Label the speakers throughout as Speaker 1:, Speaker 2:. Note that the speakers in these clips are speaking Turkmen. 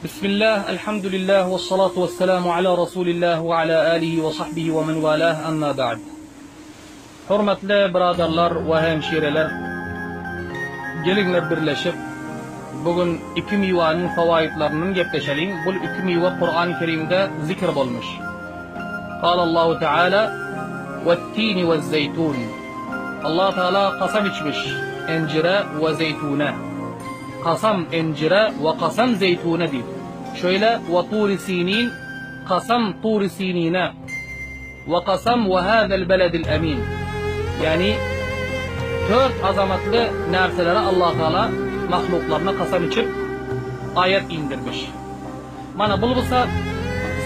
Speaker 1: Bismillah, elhamdülillah, ve salatu ve selamu ala Resulillah ve ala alihi ve sahbihi ve men valah, amma ba'd. Hormatly byradarlar we hemşireler, geliňler birleşip, bu gün iki miwäniň fawaidlaryndan gepleşeliň, bul iki miwe Kurany Kerimde zikr bolmuş. Galallahu Teala, Wettini wezzeytun. Allah Teala kasam içmiş encire we zeýtune. Kasam encire we kasam zeýtune diýip. Şöýle we turi sinin, kasam turi sinine. We kasam we hazel beledil emin. Ýagny tört azamatly närselere Allah Taala mahluklaryna kasam içip aýat indirmiş. Mana bul bolsa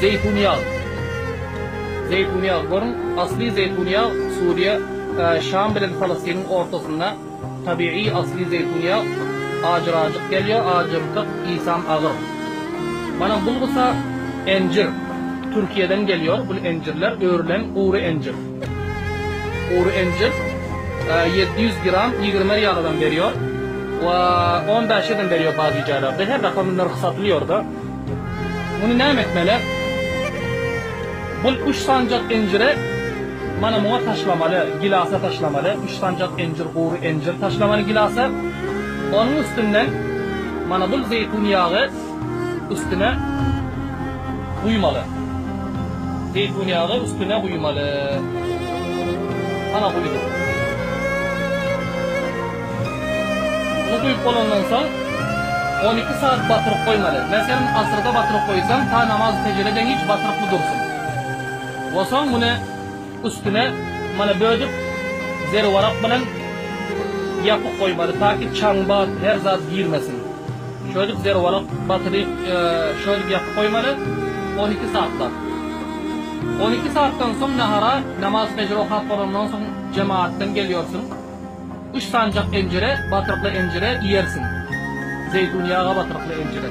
Speaker 1: zeýtun ýag. Zeýtun ýag görüň, asly zeýtun ýag Suriýa, Şam bilen Palestiniň ortasynda tabigy asly zeýtun ýag ajyrajyk gelýär, ajymtyk, ysam agyr. Mana bul bolsa enjir. Türkiýeden gelýär bul enjirler, örülen gury enjir. Gury enjir 700 gram 20 rialadan berýär we 15-den berýär bazy jaýlarda. Her rakam nyrh satylýar-da. Muny näme etmeli? Bul üç sanjak enjiri mana muňa taşlamaly, gilasa taşlamaly. Üç sanjak enjir, gury enjir taşlamaly gilasa. Onuň üstünden mana bul zeýtun ýagy üstüne guýmaly. Zeýtun ýagy üstüne guýmaly. Ana guýduk. Muny guýup bolandan soň 12 saat batyryp goýmaly. Meselem asyrda batyryp goýsaň ta namaz fejire deňiç batyrykly dursun. We soň muny üstüne mana bödüp zerwarak bilen ýapyk goýmaly taki çaň bat her zat girmesin. Şöýdüp zerwarak batyryp şöýdüp ýapyp goýmaly 12 saatlap. 12 saatdan soň nahara namaz fejir okap bolandan soň jemaatdan gelýorsiň. Üç sanjak enjire, batyrykly enjire iýersiň. Zeýtun ýaga batyrykly enjire.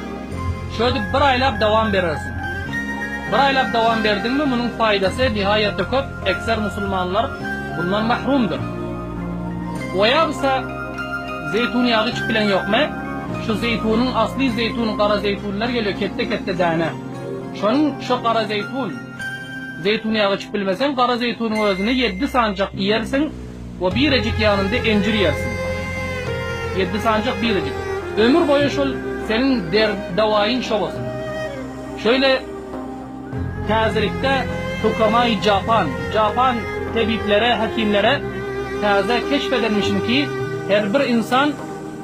Speaker 1: Şöýdüp bir aýlap dowam berersiň. Bir aýlap dowam berdiňmi munuň faýdasy nihaýatda köp, ekser musulmanlar bundan mahrumdyr. Oýabsa zeýtun ýagy içip bilen ýokmy? Şu zeýtunyň asly zeýtun gara zeýtunlar gelýär ketde ketde däne. Şonuň şo gara zeýtun zeýtun ýagy içip bilmeseň gara zeýtunyň özüni ýeddi sanjak iýersiň we birejik ýanynda enjir iýersiň. Ýeddi sanjak birejik. Ömür boýy şol seniň der dawaýyň şo bolsun. Şöýle Täzelikde Hukamai Japan, Japan tebiplere, hekimlere täze keşf edenmişin ki, her bir insan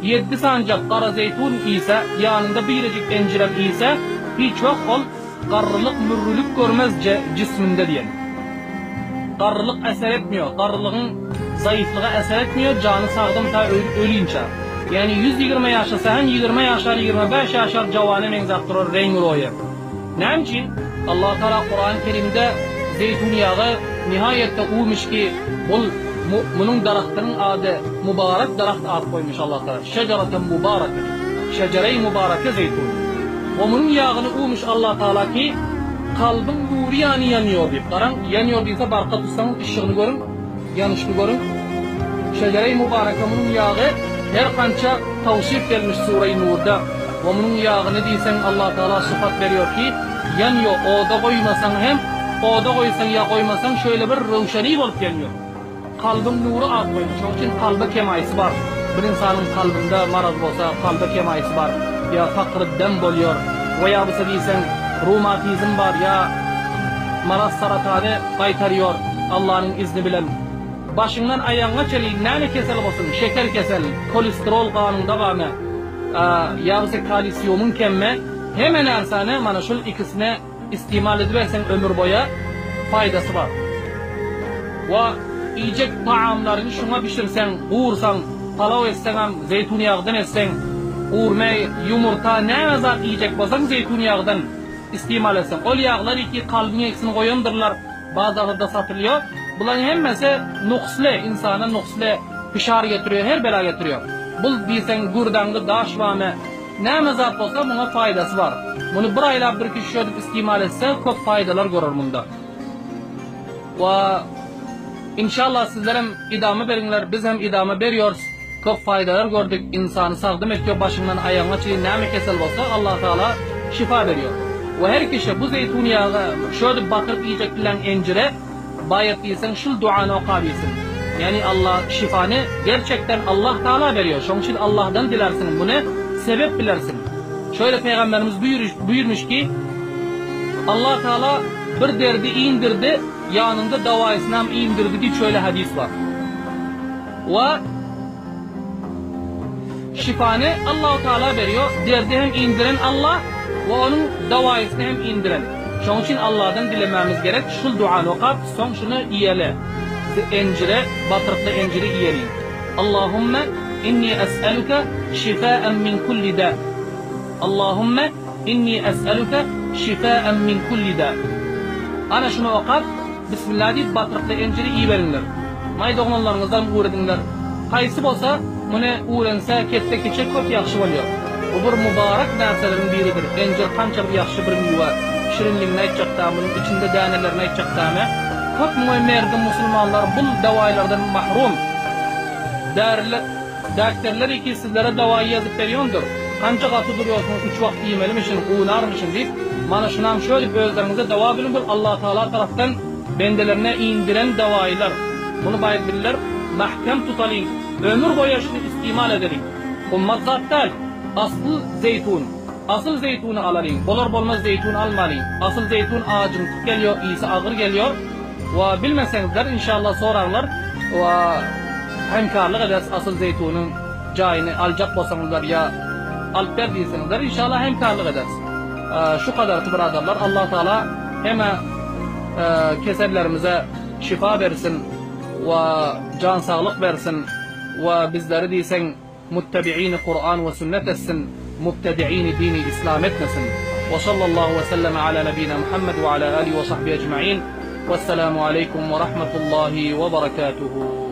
Speaker 1: ýeddi sanjak gara zeýtun iýse, ýanynda birejik enjirem iýse, hiç wagt ol garrylyk-mürrülik görmez jisminde diýen. Garrylyk eser etmiýor, garrylygyň zaýyflygy eser etmiýor, jany sagdyn ta ölinçä. Ýagny 120 ýaşasa hem 20 ýaşar, 25 ýaşar jawana meňzäp durar reňi-roýy. Näme üçin? Allah Tagala Kurany Kerimde zeýtun ýagy nihaýetde uwmyş ki, bul munuň daragtynyň ady mubarek daragt at goýmuş Allah Tagala. Şejereten mubareke diýip. Şejereý mubareke zeýtun. We munuň ýagyny uwmyş Allah Tagala ki, kalbyň nury ýany ýanýor diýip. Garaň, ýanýor diýse barka tutsaňyz yşygyny görüň, ýanyşyny görüň. Şejereý mubareke munuň ýagy her kança tawsyf gelmiş Sureý Nurda. We munuň ýagyny diýseň Allah Tagala sypat berýor ki, ýanýo oda goýmasaň hem, oda goýsaň ýa goýmasaň şeýle bir röwşeni bolup ýanýor. Kalbyň nury az goýma. Şonuň üçin kalba kemaýsy bar. Bir ynsanyň kalbynda maraz bolsa kalba kemaýsy bar. Ýa fakry dem bolýor. We ýa bolsa diýseň rumatizm bar ýa maraz saratany gaýtarýor Allanyň izni bilen. Başyňdan aýagyňa çenli näme kesel bolsun, şeker kesel, kolesterol ganyňda barmy, ýa bolsa kalisiumyň kemmi, hemme närsani mana şul ikisini istimal ediberseň ömür boýa faýdasy bar. We iýjek taamlaryňy şuňa bişirseň, gursaň, palaw etseňem zeýtun ýagdan etseň, gurme, ýumurta näme zat iýjek bolsaň zeýtun ýagdan istimal etseň. Ol ýaglar iki kalbyň eksini goýandyrlar. Bazarlarda satylýar. Bularyň hemmesi nuksly, ynsana nuksly pişar getirýär, her bela getirýär. Bul diýseň gürdaňly daş bamy, näme zat bolsa muňa faýdasy bar. Muny bir aýlap bir kişi şödüp istimal etse köp faýdalar görer munda. We inşallah sizlerem idama beriňler, biz hem idama berýors. Köp faýdalar gördük, ynsany sagdym etýär başyňdan aýagyňa çenli näme kesel bolsa Allah Taala. şifa berýär. We her kişi bu zeýtun ýagy şödüp batyryp iýjek bilen enjire baýat diýseň şul duany okap iýsin. Ýagny Allah şifany gerçekden Allah Taala berýär. Şoň üçin Allahdan dilärsiň muny sebep bilersiň. Şöyle Pygamberimiz buýurmyş ki Allah Taala bir derdi indirdi ýanynda dawaýsynam indirdi diýip şöyle hadys bar. We Şifany Allahu Taala berýär, derdi hem indiren Allah we onuň dawaýysyny hem indiren. Şonuň üçin Allahdan dilemämiz gerek, şul duany okap, soň şuny iýeli. Enjire, batyrykly enjiri iýeliň. Allahumme inni es'eluke şifaen min kulli da. Allahumme inni es'eluke şifaen min kulli da. Ana şuny okap, Bismillah diýip batyrykly enjiri iýiberiňler. Maý doglanlaryňyzdan ugrediňler. Haýsy bolsa, muny ugrense, kesse kiçe köp ýagşy bolýar. Bu bir mubarak närseleriň biridir. Enjir kança bir ýagşy bir miwe. Şirinligini aýtjakda, munuň içinde dänelerini aýtjakdamy. Köp muňa merdi musulmanlar bul dawaýlardan mahrum. Däriler, däkterler iki sizlere dawaýy ýazyp berýondir. Kança gaty durýorsyňyz üç wagt iýmelimişin, gunarmyşyn diýip, mana şunam şödip özleriňize dawa biliň bul Allatagala tarapdan bendelerine indiren dawaýylar. Muny baýat biller mähkem tutalyň, ömür boýa şuny istimal edeliň. Gymmat zat däl. Asl zeýtun. Asyl zeýtuny alalyň. Bolar bolmaz zeýtun almalyň. Asyl zeýtun ajymtyk gelýor, ysy agyr gelýor. Wa bilmeseňizler inşallah sorarlar. Wa hemkarlyk ederis asyl zeýtunyň jaýyny aljak bolsaňyzlar ýa alyp ber diýseňizler inşallah hemkarlyk ederis. Şu kadarky byradarlar Allah Taala heme kesellerimize şifa bersin we jan saglyk bersin we bizleri diýseň muttebiini Kuran we sünnet etsin mubtediini dini islam etmesin we sallallahu we selleme ala nebina Muhammed we ala alihi we sahbihi ecmain wesselamu aleykum we rahmetullahi we berekatuhu.